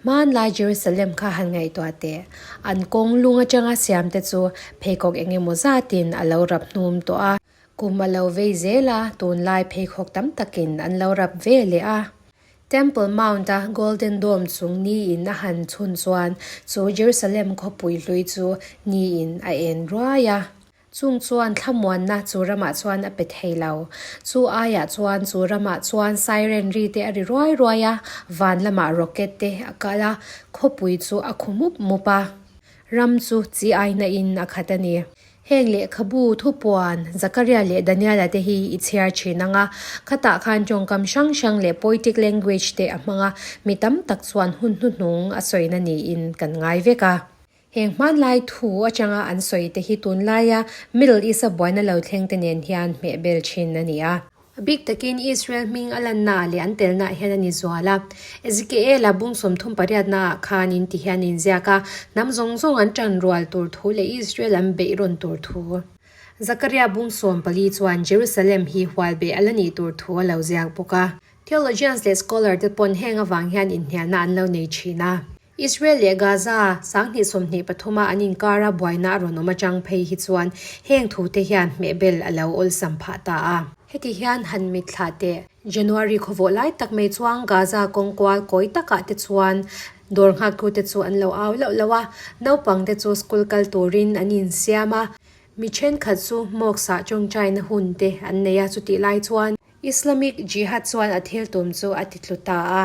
Hmanlai Jerusalem kha han ngaihtuah teh. An kawng lung atanga siam te chu pheikhawk eng emaw zatin a lo rap hnum tawh a. Kum a lo vei zel a, tunlai pheikhawk tam takin an lo rap ve leh a. Temple Mount-a Golden Dome chung niin a han chhun chuan chu Jerusalem khawpui hlui chu niin a en ruai a. Chung chuan thlamuanna chu ramah chuan a pe thei lo. Chu aiah chuan chu ramah chuan siren ri te a ri ruai ruai a, van lamah rocket te a kal a, khawpui chu a khu mup mup a. Ram chu chi aina in a khat a ni. Heng lehkhabu, thupuan, Zakaria leh Daniela te hi i chhiar thin ang a, khatah khan tawngkam hrang hrang leh poetic language te a hmang a, mi tam tak chuan hun hnuhnung a sawina niin kan ngai vek a. Heng hmanlai thu atanga an sawi te hi tunlaia Middle East-a buaina lo thleng te nen hian hmehbel thin a ni a. A bik takin Israel hming a lannaah leh an telnaah hian a ni zual a. Ezekiel-a bung 38 naah khan in ti hian a inziak a, hnam zawng zawng an tan rual tur thu leh Israel an beih rawn tur thu. Zakaria bung 14 chuan Jerusalem hi hual beh a la nih tur thu a lo ziak bawk a. Theologians leh scholar te pawn heng avang hian inhnialna an lo nei thin a. Israel leh Gaza 2023 a an inkara buaina a rawn awm atang phei hi chuan heng thute hian hmehbel a lo awlsam phah ta a. Heti hian han mitthlah teh. January khawvawh lai tak mai chuan Gaza kawng kual kawi takah te chuan dawr nghaktute chu an lo au loh loh a, naupangte chu school kal turin an insiam a, mi thenkhat chu mawksah tawngtaina hun te an nei a, chutih lai chuan Islamic Jihad chuan a thil tum chu a ti tlu ta a.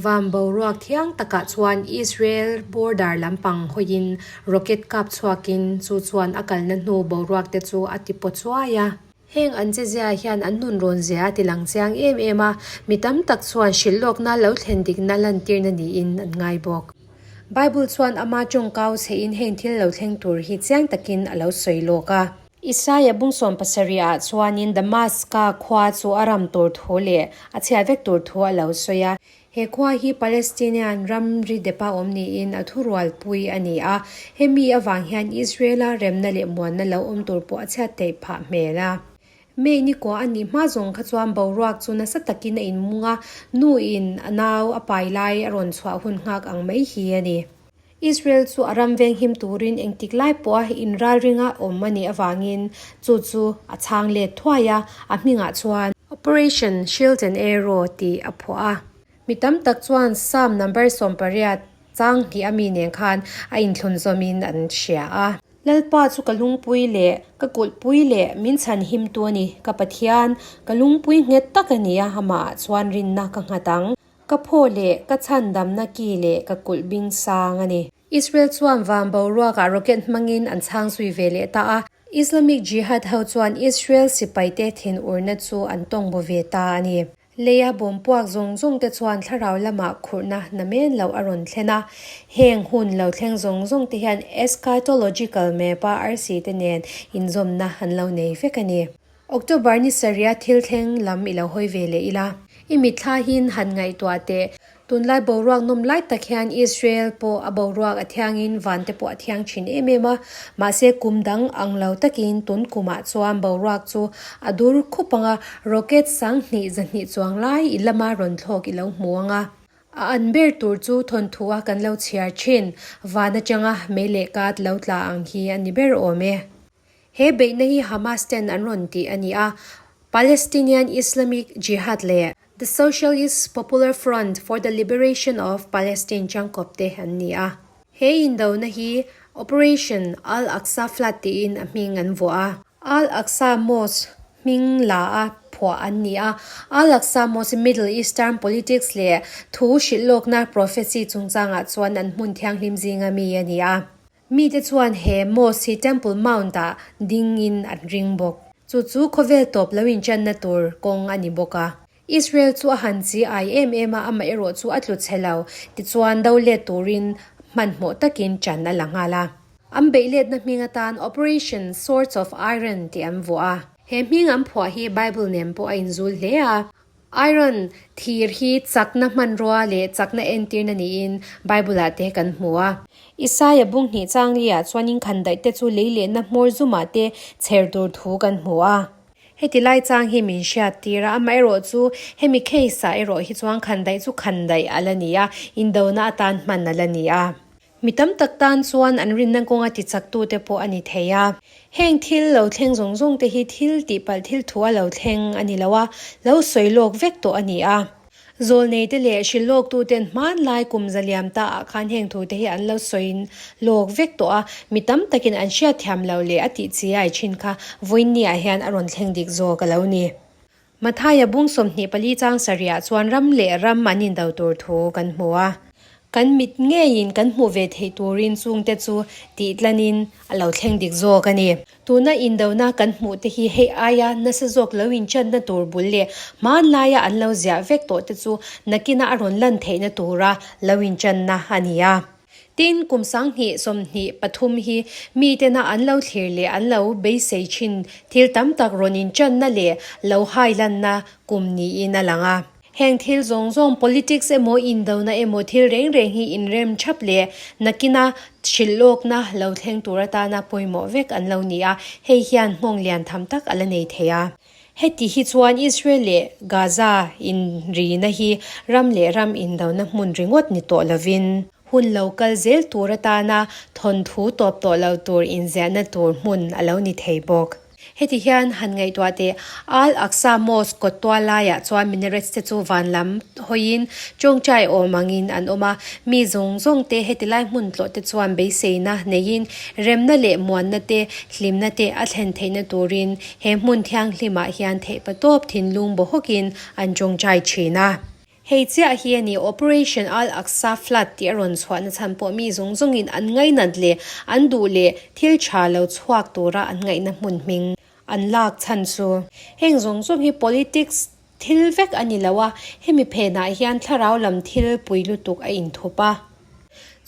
Van boruak thiang takah chuan Israel border lampang hawiin rocket kap chhuakin chu chuan a kalna hnu boruak te chu a ti paw chuai a. Heng an che zia hian an nun rawn zia a ti lang chiang em em a, mi tam tak chuan hrilh lawkna lo thlen dikna lantirna niin an ngai bawk. Bible chuan ama tawngkau chhein heng thil lo thleng tur hi chiang takin a lo sawi lawk a. Isaia bung 70 ah chuanin Damaska khua chu a ram tur thu leh a chhiat vek tur thu a lo sawi a. He khua hi Palestinian ramri depa awm niin a thurualpui a ni a. Hemi avang hian Israel-a remna leh muanna lo awm tur pawh a chhiat theih phah hmel a. May ni kua a nih hma zawng kha chuan boruak chu nasa takin a inmung a, nuin a nau a pai lai a rawn chhuah hun nghak ang mai hi a ni. Israel chu a ram venghim turin engtik lai pawha inralringa awm a nih avangin chu chu a chhang let thuai a, a hmingah chuan Operation Shield and Arrow tih a phuah a. Mi tam tak chuan Psalm number 18 chang hnih a mi nen khan a inthlun zawmin an hria a. Lalpa chu ka lungpui leh ka kulhpui leh min chhanhimtu a ni, ka Pathian, ka lungpui nghet tak a ni a, amahah chuan rinna ka nghat ang. Ka phaw leh ka chhandamna ki leh ka kulh bing sang a ni. Israel chuan van boruakah rocket hmangin an chhang zui ve leh ta a. Islamic Jihad ho chuan Israel sipaite thinurna chu an tawng bo ve ta a ni. Leia bawm puak zawng zawng te chuan thlarau lamah khurhna namen loh a rawn thlen a. Heng hun lo thleng zawng zawng te hian eschatological map-a arsi te nen inzawmna an lo nei vek a ni. October ni sarih a thil thleng lam i lo hawi ve leh ila. I mitthla hin han ngaihtuah teh. Tunlai boruak nawm lai tak hian Israel pawh a boruak a thiangin van te pawh a thiang thin em em a. Mahse kum dang ang lo takin tun kumah chuan boruak chu a dur khup ang a, rocket 2200 chuang lai i lama rawn thlawk i lo hmu ang a. A an ber tur chu thawnthu a kan lo chhiar thin, van atanga mei leh kat lo tla ang hi a ni ber awm e. He beihna hi Hamas ten an rawn tih a ni a, Palestinian Islamic Jihad leh The Socialist Popular Front for the Liberation of Palestine changkawp te an ni a. He indona hi Operation Al-Aqsa Flood tiin a hming an vuah a. Al-Aqsa Mosque hming la a phuah an ni a. Al-Aqsa Mosque hi Middle Eastern politics leh thu hrilhlawkna prophecy chungchangah chuan an hmun thianghlim zinga mi a ni a. Mite chuan he mosque hi Temple Mount-ah dingin an ring bawk. Chu chu khawvel tawp lo inchanna tur kawng a ni bawk a. Israel chu a han chi ai em em a, amaherawh chu a tlu chhe lo. Tichuan do let turin hmanhmawh takin chan a la nghal a. An beih letna hming atan Operation Swords of Iron tih an vuah a. He hming an phuah hi Bible nen pawh a inzul hle a. Iron, thir hi chakna hmanrua leh chakna entirna niin Bible-ah te kan hmu a. Isaia bung hnih chang liah chuan inkhan daih te chu lei lehna hmawr zumah te chher tur thu kan hmu a. Heti lai chang hi min hriat tir a, amaherawhchu hemi case ah erawh hi chuan khandaih chu khandaih a la ni a, indona atan hman a la ni a. Mi tam tak tan chuan an rinna kawnga tichaktute pawh a ni thei a. Heng thil lo thleng zawng zawng te hi thil tihpalh thil thu a lo thleng a ni lo a, lo sawi lawk vek tawh a ni a. Zawlneite leh hrilhlawktuten hmanlai kum zaliam ta ah khan heng thu te hi an lo sawi lawk vek tawh a, mi tam takin an hriatthiam lo leh a tih chi ai thin kha vawiinni ah hian a rawn thleng dik zawk a lo ni. Mathaia bung 24 chang sarihah chuan ram leh ram an indo tur thu kan hmu a. Kan mit ngeiin kan hmuh ve theih turin chungte chu tihtlanin a lo thleng dik zawk a ni. Tuna indona kan hmuh te hi hei aia nasa zawk lo inchanna tur bul leh hmanlaia an lo ziah vek tawh te chu nakina a rawn lan theihna tura lo inchanna a ni a. Tin, kum 2023 hi mitena an lo thlir leh an lo beisei thin thil tam tak rawn inchanna leh lo hailanna kum niin a lang a. Heng thil zawng zawng politics emaw indona emaw thil reng reng hi inrem thap leh nakina hrilhlawkna lo thleng tur atana pawimawh vek an lo ni a, hei hian nghawng lian tham tak a la nei thei a. Heti hi chuan Israel leh Gaza inrina hi ram leh ram indona hmun ringawt ni tawh lovin, hun lo kal zel tur atana thawnthu tawp tawh lo tur inziahna tur hmun a lo ni thei bawk. Heti hian han ngaihtuah teh, Al Aqsa Mosque kawt tual laiah chuan minarets te chu van lam hawiin tawngtai awm angin an awm a, mi zawng zawng te heti lai hmun tlawh te chuan beiseina neiin remna leh muanna te, hlimna te a thlen theihna turin he hmun thianghlimah hian theihpatawp thinlung bawhawkin an tawngtai thin a. Hei chiah hi a ni, Operation Al Aqsa Flood tih a rawn chhuahna chhan pawh mi zawng zawngin an ngainat leh an duh leh thil tha lo chhuak tura an ngaihna hmun hming an lak chhan chu. Heng zawng zawng hi politics thil vek a ni lo a, hemi phenah hian thlarau lam thil pui lutuk a inthup a.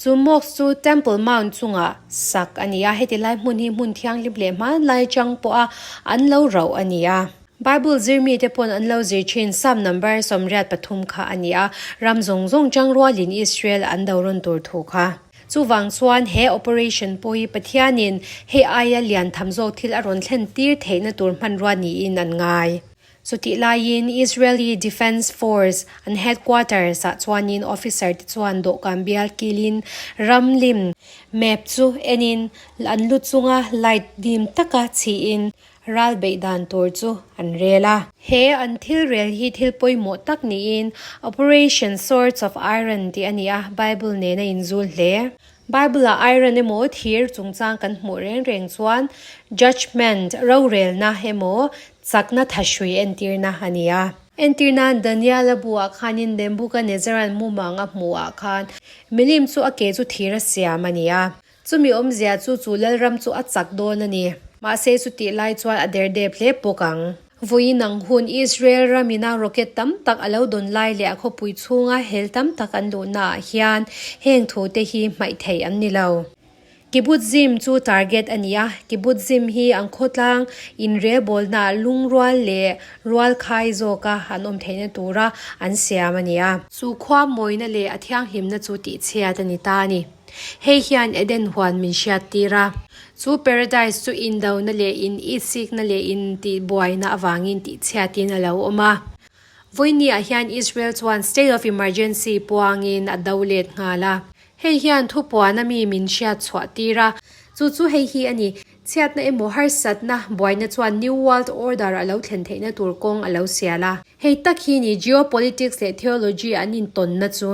Chu mosque chu Temple Mount chungah sak a ni a, heti lai hmun hi hmun thianghlim leh hmanlai chang pawha an lo rauh a ni a. Bible zirmite pawn an lo zir thin Psalm number 83 kha a ni a, ram zawng zawng chang rualin Israel an do rawn tur thu kha. Chuvang chuan he operation pawh hi Pathianin hei aia lian tham zawk thil a rawn thlen tir theihna tur hmanrua niin an ngai. Chutih laiin Israeli Defence Force an headquarters ah chuanin officer te chuan dawhkan bial kilin ram lim map chu enin an lu chunga light dim taka chhiin Ral beih dan tur chu an rel a. He an thil rel hi thil pawimawh tak niin Operation Swords of Iron tih a ni a, Bible nen a inzul hle. Bible-ah iron emaw thir chungchang kan hmuh reng reng chuan judgement, rorelna, emaw chakna thahrui entirna a ni a. Entirnan Daniel-a buah khanin Nebuchadnezzar-a'n mumang a hmuhah khan milim chu a ke chu thir a siam a ni a. Chumi awmzia chu chu Lalram chu a chak dawn a ni. Mahse chutih lai chuan a derdep hle bawk ang. Vawiin ang hun Israel ramina rocket tam tak a lo dawn lai leh a khawpui chhunga hel tam tak an luhnaah hian heng thute hi hmaih theih an ni lo. Kibbutzim chu target a ni a, Kibbutzim hi an khawtlang inrelbawlnaah lungrual leh rualkhai zawka an awm theihna tura an siam a ni a. Chu khua mawina leh a thianghlimna chu tihchhiat a ni ta a ni. Hei hian Eden huan min hriattir a. Chu Paradise chu indona leh in itsikna leh intihbuaina avangin tihchhiatin a lo awm a. Vawinia hian Israel chuan State of Emergency puangin a do let nghal a. Hei hian thupuana mi min hriat chhuahtir a. Chu chu hei hi a ni. Chhiatna emaw harsatna buaina chuan New World Order a lo thlen theihna tur kawng a lo sial a. Hei tak hi ni geopolitics leh theology an intawnna chu.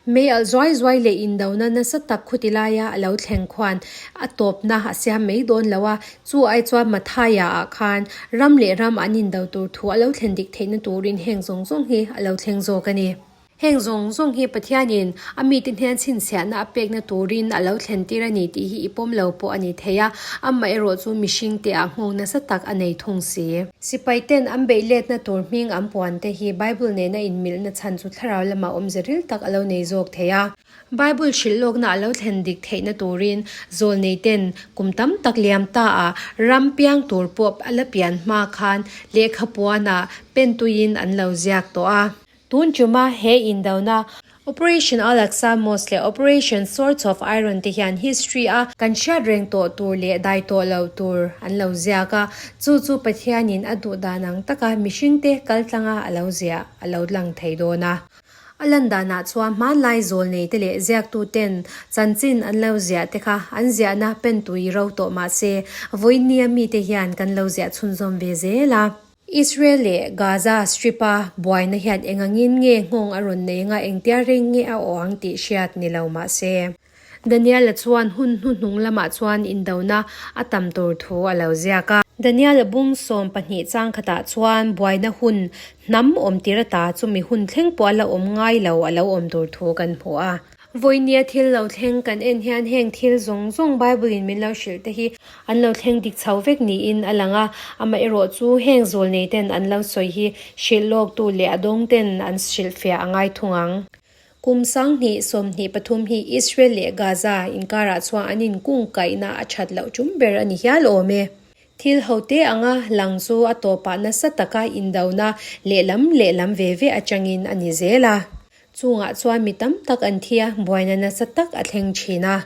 Mei alh zuai zuai leh indona nasa tak khuti laia a lo thleng khuan a tawpna a siam mai dawn lo a, chu ai chuan Mathaia ah khan ram leh ram an indo tur thu a lo thlen dik theihna turin heng zawng zawng hi a lo thleng zawk a ni. Heng zawng zawng hi Pathianin a mite hnen chhinchhiahna a pekna turin a lo thlentir a ni tih hi i pawm lo pawh a ni thei a, amaherawh chu mihringte ah nghawng nasa tak a nei thung si. Sipaiten an beih letna tur hming an puan te hi Bible nena inmilhna chhan chu thlarau lamah awmze ril tak a lo nei zawk thei a. Bible hrilh lawkna a lo thlen dik theihna turin zawlneiten kum tam tak liam ta ah ram piang tur pawh a la pian hma khan lehkha puanah pentuiin an lo ziak tawh a. Tun chuma he indona. Operation Al-Aqsa Mosque leh Operation Swords of Iron te hian history a kan hriat reng tawh tur leh dai tawh loh tur an lo ziak a, chu chu Pathianin a duh dan ang taka mihringte kaltlanga a lo ziah a lo lang thei dawn a. A lan danah chuan hmanlai zawlneite leh ziaktuten chanchin an lo ziah te kha an ziahna pentui ro tawh mah se, vawiinnia mite hian kan lo ziah chhunzawm ve zel a. Israel leh Gaza Strip-a buaina hian engangin nge nghawng a rawn nei anga engtia reng nge a awh ang tih hriat ni lo mah se. Daniel-a chuan hun hnuhnung lamah chuan indona a tam tur thu a lo ziak a. Daniel-a bung 12 chang khatah chuan buaina hun hnam awm tir ata chumi hun thleng pawh a la awm ngai lo a lo awm tur thu kan hmu a. Vawinia thil lo thleng kan en hian heng thil zawng zawng Bible-in min lo hrilh te hi an lo thleng dik chho vek niin a lang a, amaherawh chu heng zawlneiten an lo sawi hi hrilh lawktu leh a dawngten an hrilhfiah a ngai thung ang. Kum 2023 hi Israel leh Gaza inkarah chuan an inkungkaihna a that loh tum ber a ni hial awm e. Thil hote anga lang chu a tawpah nasa taka indona lehlam lehlam ve ve atangin a ni zel a. Chungah chuan mi tam tak an thi a, buaina nasa tak a thleng thin a.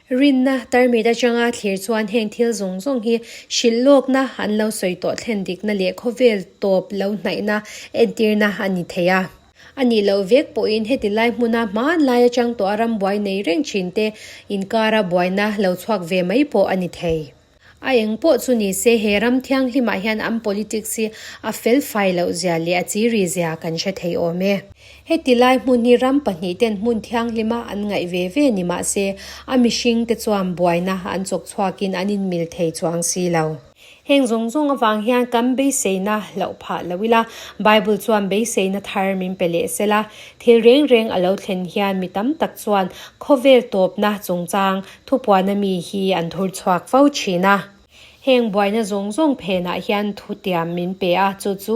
Rinna tarmit atanga thlir chuan heng thil zawng zawng hi hrilh lawkna an lo sawi tawh thlen dikna leh khawvel tawp lo hnaihna entirna a ni thei a. A nih loh vek pawhin heti lai hmuna hmanlai atang tawh a rambuai nei reng thin te inkara buaina lo chhuak ve mai pawh a ni thei. A eng pawh chu ni se he ram thianghlimah hian an politics hi a fel fai loh zia leh a chiri zia kan hre thei awm e. Heti lai hmun hi ram pahnih ten hmun thianghlima an ngaih ve ve ni mah se a mihring te chuan buaina an chawk chhuakin an inmil thei chuang si lo. Heng zawng zawng avang hian kan beiseina hlauh phah lo ila, Bible chuan beiseina thar min pe leh sela. Thil reng reng a lo thlen hian mi tam tak chuan khawvel tawpna chungchang thupuana mi hi an thur chhuak fo thin a. Heng buaina zawng zawng phenah hian thutiam min pe a, chu chu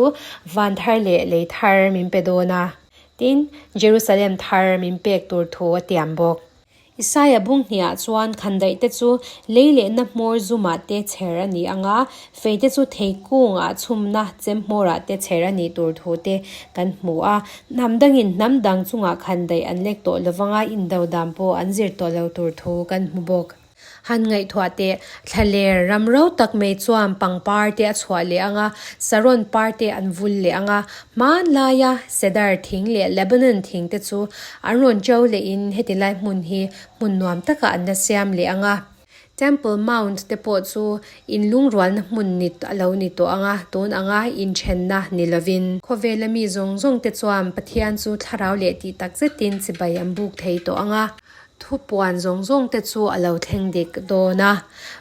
van thar leh lei thar min pe dawn a. Tin, Jerusalem thar min pek tur thu a tiam bawk. Isaia bung hniah chuan khandaih te chu lei lehna hmawr zumah te chher a ni ang a, fei te chu theikungah chhumna chem hmawrah te chher a nih tur thu te kan hmu a. Hnam dangin hnam dang chungah khandaih an lek tawh lovang a, indodam pawh an zir tawh lo tur thu kan hmu bawk. Han ngaihtuah teh, thlaler ram ro tak mai chuan pangpar te a chhuah leh ang a, saron par te an vul leh ang a, hmanlaia cedar thing leh Lebanon thing te chu an rawn ṭo lehin heti lai hmun hi hmun nuam takah an la siam leh ang a. Temple Mount te pawh chu inlungrualna hmun ni a lo ni tawh ang a, tun anga inthenna ni lovin. Khawvela mi zawng zawng te chuan Pathian chu thlarau leh tih tak zetin chibai an buk thei tawh ang a. Thupuan zawng zawng te chu a lo thleng dik dawn a.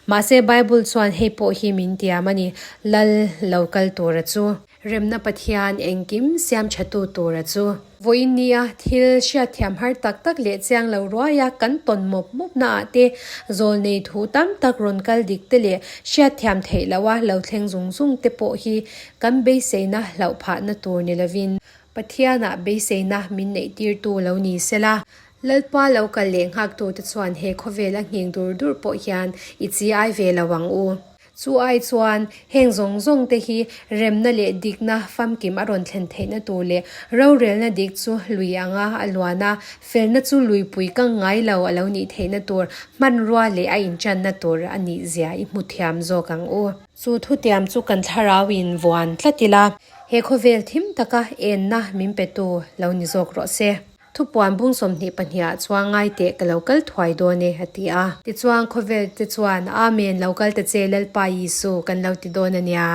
Mahse Bible chuan hei pawh hi min tiam a ni, Lal lo kal tura chu. Remna Pathian engkim siam thatu tura chu. Vawiin nia thil hriatthiam har tak tak leh chiang lo ruaia kan tawn mawp mawp naah te, zawlnei thu tam tak rawn kal dik te leh hriatthiam theih loha lo thleng zung zung te pawh hi kan beiseina hlauh phahna tur ni lovin Pathianah beiseina min neihtirtu lo ni sela. Lalpa lo kal leh nghaktute chuan he khawvel a nghing dur dur pawh hian i chi ai ve lo ang u. Chu ai chuan heng zawng zawng te hi remna leh dikna famkim a rawn thlen theihna tur leh rorelna dik chu lui anga a luan a, felna chu luipui kang ngai lo a lo nih theihna tur hmanrua leh a inṭanna tur a nih zia i hmu thiam zawk ang u. Chu thutiam chu kan thlarauin vuan tlat ila, he khawvel thim taka enna min petu lo ni zawk rawh se. Thupuan bung 22 ah chuan ngai teh ka lo kal thuai dawn e, a ti a. Tichuan khawvel te chuan, Amen, lo kal ta che Lalpa Isu, kan lo ti dawn a nia.